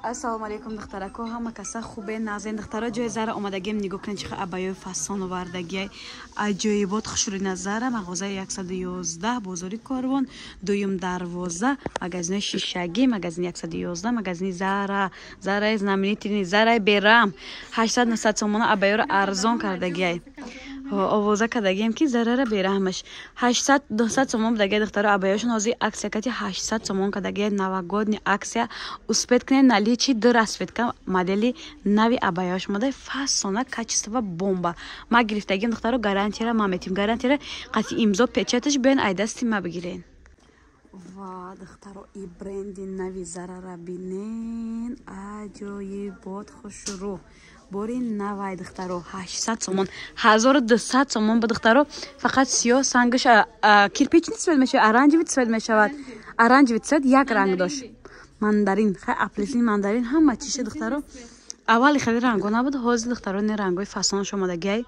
Ассалому алайкум, духтарако, ҳама каса хубе, назен, духтаро. Ҷои Зара омадагием, нигоҳ кунед, чиха абаёи фасон овардагиай, аҷоибот, хушрӯи назара. Мағозаи 111, бозори Корвон, дуюм дарвоза, магазинои шишагӣ, магазини 111, магазини Зара, Зараи знаменитый, Зараи берам. 800-900 сомона абаёро арзон кардагиай. Овоза кардагием, ки зарара бераҳмаш. 800-900 сомон будагия, духтаро, абаёшон ҳозир акция кати 800 сомон кардагия, новогодний акция. Успеть кунед, наличии ду расцветка, модели нави абаёш мода, фасона, качество бомба. Ма гирифтагием, духтаро, гарантияра ма метим, гарантияра қати имзо, печаташ. Биён, ай дасти ма бигирен. Ва, духтаро, и бренди нави Зарара бинен, аҷоибот, хушрӯ, бори навай, духтаро, 800 сомон, 1200 сомон ба, духтаро. Фақат сиёҳ сангаш кирпичный цвет мешавад, оранжевый цвет мешавад, оранжевый цвет, як ранг дошт, мандарин, хай, апельсин, мандарин, ҳама чиша, духтаро. Аввали хеле ранго набуд, ҳозир, духтаро, не, рангои фасонаш омадагиай,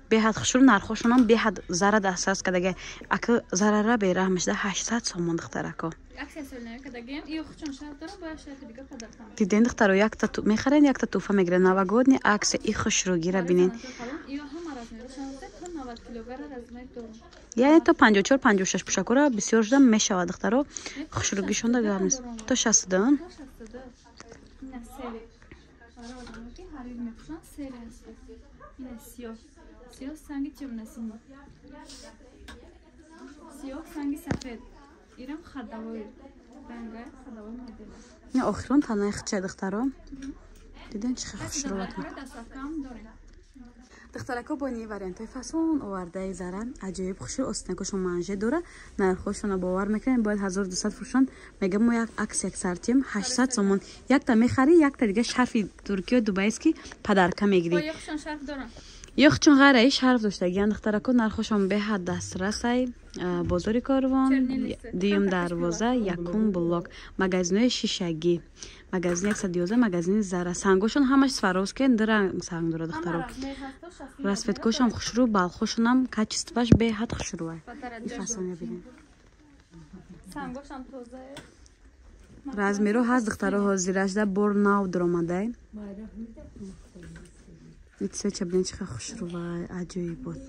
беҳад хушрӯ, нархошонам беҳад Зара дастрас кардагиай. Ака, Зарара бераҳм шуда, 800 сомон, духтарако. Диден, духтаро, якта мехарен, якта туҳфа мегирен, новогодний акция. И хушрӯгира бинен, яъне то 54, 56 пӯшакора бисёр шуда мешавад, духтаро, хушрӯгишонда гап нест, то 62. Сиёҳ санги тёмно-синий, сиёҳ санги сафед, ирам ходовой ранга, ходовой модел. Охирон танаи хича, духтаро, диден, чӣ хушрӯ. Духтарако, бо ни вариантҳои фасон овардаи Зара, аҷоиб хушрӯ, остинакошон манже дора, нархошона бовар мекунем, бояд 1200 фурӯшанд, мегам, мо як акция сартем, 800 сомон, якта мехарӣ, якта дига шарфи Туркиё, Дубайст, ки подарка мегирӣ. Ёх, чун ғайраи шарф доштагиян, духтарако, нархошон беҳад дастрасай. Бозори Корвон, дуюм дарвоза, якум блок, магазинои шишагӣ, магазини 111, магазини Зара. Сангошон ҳамаш Сваровски, ду ранг санг дора, духтаро, расцветкошам хушрӯ, балхошонам качествоаш беҳад хушрӯай. И фасоня бинед, размеро ҳаст, духтаро, ҳозирашда бор нав дуромадай. Свеча бинед, чӣ хушрӯвай, аҷоибот.